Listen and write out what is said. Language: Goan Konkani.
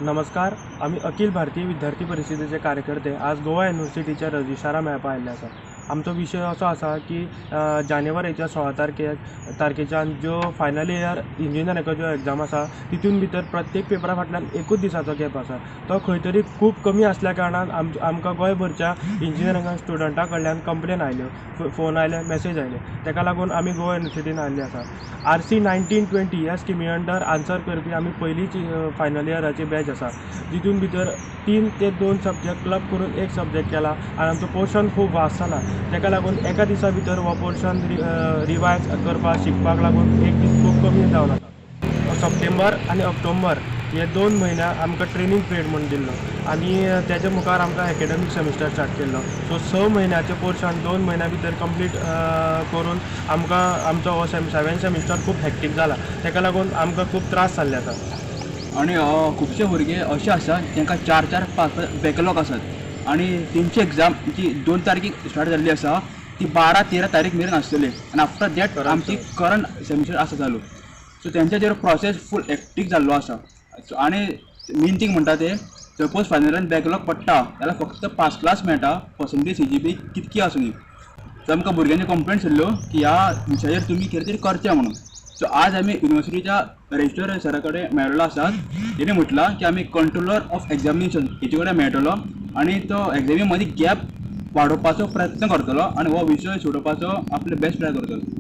नमस्कार, आमी अखिल भारतीय विद्यार्थी परिशदेचे कार्यकर्ते आज गोवा युनिवर्सिटीच्या रजिस्ट्रारा मेळपा आयिल्ले आसा. आमचो विशय असो आसा की जानेवारीच्या 16 तारखेच्यान ज्यो फायनल इयर इंजिनियरिंगाच्यो ज्यो एग्जाम आसा तितून भितर प्रत्येक पेपरा फाटल्यान एकूच दिसाचो गॅप आसा. तो खंय तरी खूब कमी आसल्या कारणान आमकां गोंयभरच्या इंजिनियरिंगा स्टुडंटा कडल्यान कंप्लेन आयल्यो, फोन आयले, मॅसेज आयले. ताका लागून आमी गोवा युनिवर्सिटीन आयिल्ले आसा. RC 1920 ह्या स्किमी अंडर आन्सर करपी आमी पयलींच फायनल इयराची बॅच आसा, जितून भितर 3 ते 2 सब्जॅक्ट क्लब करून एक सब्जॅक्ट केला आनी आमचो पोर्शन खूब वास्ट जाला. ताका लागून एका दिसा भितर हो पोर्शन रिवायज करपाक शिकपाक लागून एक दीस खूब कमी जावन आसा. सप्टेंबर आनी ऑक्टोबर हे 2 म्हयने आमकां ट्रेनींग पिरियड म्हूण दिल्लो आनी तेजे मुखार आमकां एकेडमीक सेमिस्टर स्टार्ट केल्लो. सो 6 म्हयन्याचे पोर्शन 2 म्हयन्या भितर कंप्लीट करून आमकां आमचो हो 7 सेमिस्टर खूब हॅक्टीक जाला. ताका लागून आमकां खूब त्रास जाल्ले आसा. आनी खुबशे भुरगे अशे आसा तांकां 4 4 5 5 बॅकलॉग आसात आनी तेंची एग्जाम जी 2 तारखेक स्टार्ट जाल्ली आसा ती 12-13 तारीख मेरेन आसतली आनी आफ्टर that आमची करंट सेमिस्टर आसा चालू. सो तेंच्या प्रोसेस फूल हेक्टीक जाल्लो आसा. सो आनी मेन थींग म्हणटा ते सपोज फायनलान बॅकलॉग पडटा जाल्यार फक्त 5 क्लास मेळटा, पर्संटेज CGP कितकी आसूं. सो आमकां भुरग्यांनी कंप्लेंट्स येयल्ल्यो की ह्या विशयाचेर तुमी कितें तरी करचें म्हणून. सो आज आमी युनिवर्सिटीच्या रजिस्ट्रार सरा कडेन मेळिल्लो आसात. तेणी म्हटलां की आमी कंट्रोलर ऑफ एग्जामिनेशन हेचे कडेन मेळटलो आनी तो एग्जामी मदीं गॅप वाडोवपाचो प्रयत्न करतलो आनी हो विशय सोडोवपाचो आपले बेस्ट ट्राय करतलो.